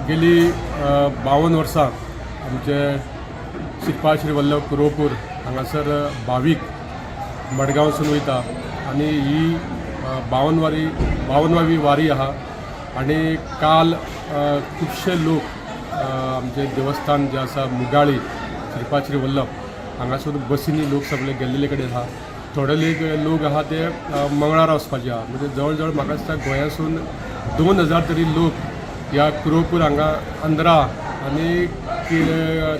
गेली 52 वर्सां आमचे श्रीपाद श्री वल्लभ कुरवपूर हांगासर भावीक मडगांवसून वयता आनी ही 52 वारी, 52वी वारी आहा. आनी काल खुबशे लोक आमचे देवस्थान जे आसा मुगाळी श्रीपाद श्री वल्लभ हांगासून बसींनी लोक सगळे गेल्लेले कडेन आहा. थोडे लोक आहा ते मंगळारा वचपाचे आहा. म्हणजे जवळ जवळ म्हाका दिसता गोंयासून 2000 तरी लोक ह्या कुरवपूर हांगा आंध्रा आनी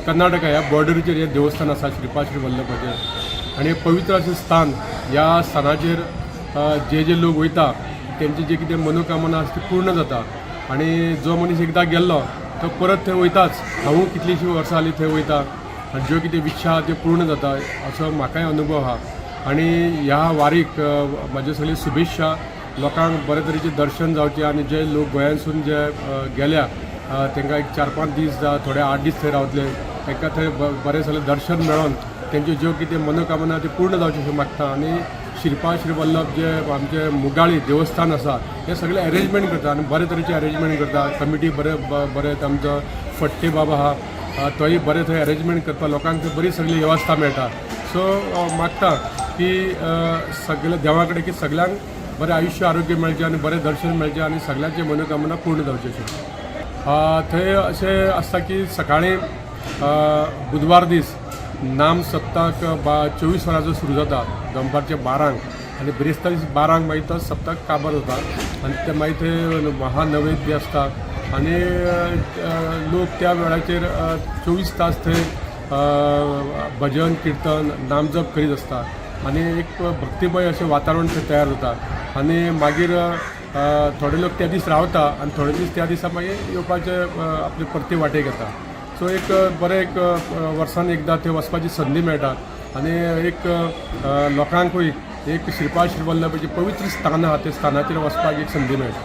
कर्नाटका ह्या बॉर्डरीचेर हें देवस्थान आसा श्रीपाद श्री वल्लभाचें आनी पवित्र अशें स्थान. ह्या स्थानाचेर जे जे लोक वयता तेंची जे कितें मनोकामना आसा ती पूर्ण जाता आनी जो मनीस एकदां गेल्लो तो परत थंय वयताच. हांवूय कितलींशीं वर्सां जालीं थंय वयता आनी ज्यो कितें इच्छा आहा त्यो पूर्ण जाता असो म्हाकाय अनुभव आहा. आनी ह्या वारीक म्हाज्यो सगळ्यो शुभेच्छा. लोकांक बरे तरेचें दर्शन जावचें आनी जे लोक गोंयांसून जे गेल्या तांकां एक 4-5 दीस जावं थोडे 8 दीस थंय रावतले, तांकां थंय बरें सगळें दर्शन मेळोन तेंच्यो ज्यो कितें मनोकामना त्यो पूर्ण जावच्यो अशें मागता. आनी श्रीपाद श्री वल्लभ जे आमचे मुगाळी देवस्थान आसा हे सगळे अरेंजमेंट करता आनी बरे तरेचे अरेंजमेंट करता. कमिटी बरे बरे, आमचो फट्टे बाबा आहा, तोय बरें थंय अरेंजमेंट करता. लोकांक थंय बरी सगळी वेवस्था मेळटा. सो मागता की सगळे देवा कडेन की सगळ्यांक बरें आयुश्य आरोग्य मेळचें आनी बरें दर्शन मेळचें आनी सगळ्यांची मनोकामना पूर्ण जावची अशें. थंय अशें आसता की सकाळीं बुधवार दीस नाम सप्ताक 24 वरांचो सुरू जाता दनपारच्या 12ंक आनी बिरेस्तार दीस 12ंक मागीर तो सप्तक काबार जाता आनी ते मागीर थंय महानैवेद्य आसता आनी लोक त्या वेळाचेर 24 तास थंय भजन, किर्तन, नामजप करीत आसता आनी एक भक्तिमय अशें वातावरण थंय तयार जाता. आनी मागीर थोडे लोक त्या दीस रावता आनी थोडे दीस त्या दिसा मागीर येवपाचे आपले परती वाटेक येता. सो एक बरें एक वर्सान एकदां थंय वचपाची संदी मेळटा आनी एक लोकांकूय एक श्रीपाद श्रीवल्लभाचें पवित्र स्थान आहा, त्या स्थानाचेर वचपाक एक संदी मेळटा.